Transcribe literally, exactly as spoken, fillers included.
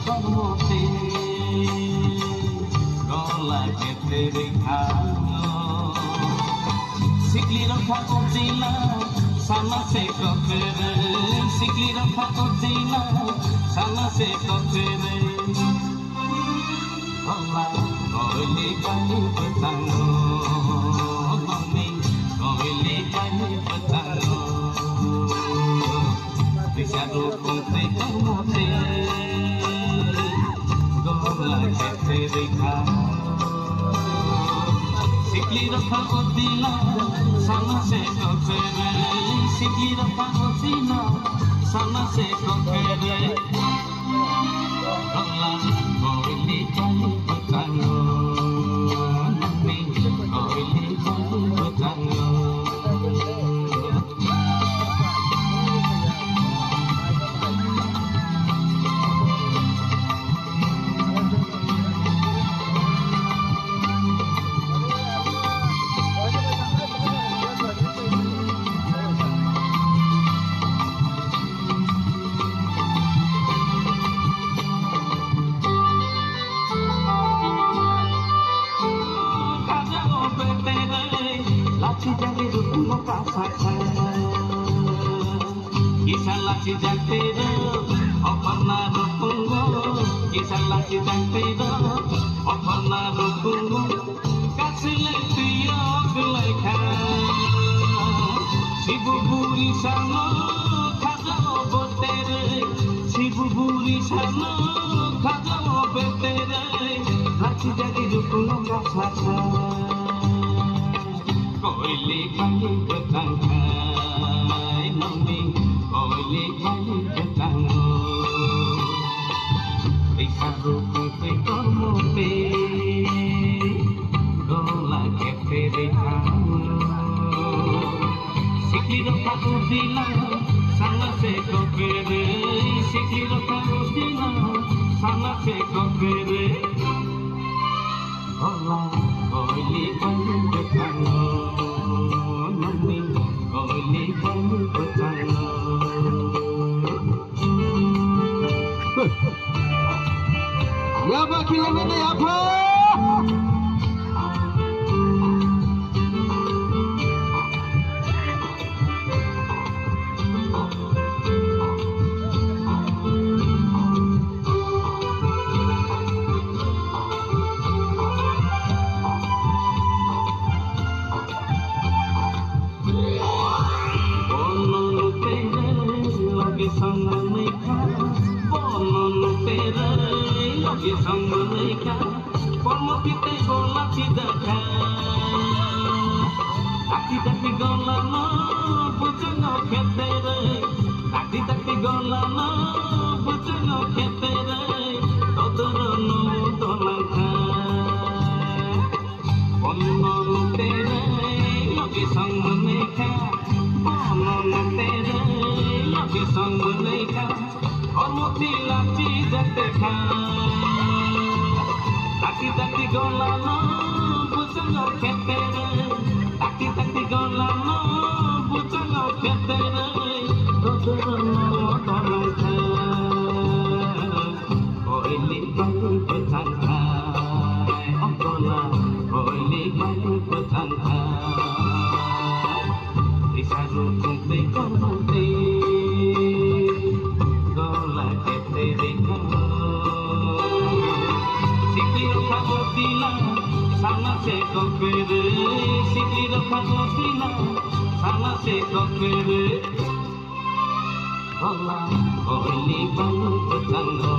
Kormo tei gola khe tei rwkha. Sikli rokha o tila sana se kokere. Sikli rokha o tila sana se kokere. Gola koili bai bwtango. Nongni koili bai bwtango. Bisa rukung tei kormo tei gola khe tei rwkha. Sikli rokha o tila sana se kokere. Sikli rokha o tila sana se kokere. Gola koili bai bwtango. Nongni koili bai bwtango. Kisa lachi jakte ro, oparna rukungo. Kisa lachi jakte ro, oparna rukungo. Kasilai tuyo kulaikha. Sibu buri sano khajao botere. Sibu buri sano khajao botere. Lachi jagi rukungo kasakha. Koili bai bwtang khai nongni, koili bai bwtango. Risa rukung tei kormo tei gola khe tei rwkha. Sikli rokha o tila sana se kokere. Sikli rokha o tila sana se kokere. Gola koili bai bwtango, nongni koili bai bwtango. Yaba khilana de yapha. Bono nutere logi songmani kha, bono nutere logi songmani kha. Kormo tei gola chida kha. Daki daki gola no bwchango khetere. Daki daki gola no bwchango khetere. Todoro no dolang kha. Bono nutere logi songmani kha. Bono nutere logi songmani kha. Kormo tei lachi jakte kha. Taki taki gola no bwchango khetere. Taki taki gola no bwchango khetere. Todoro no dolang kha. Koili bai bwtang khai, o gola, koili bai bwtang khai. Risa rukung tei kormo tei gola khe tei rwkha. Sikli rokha o tila sana se kokere. Sikli rokha o tila sana se kokere. Gola koili bai bwtango.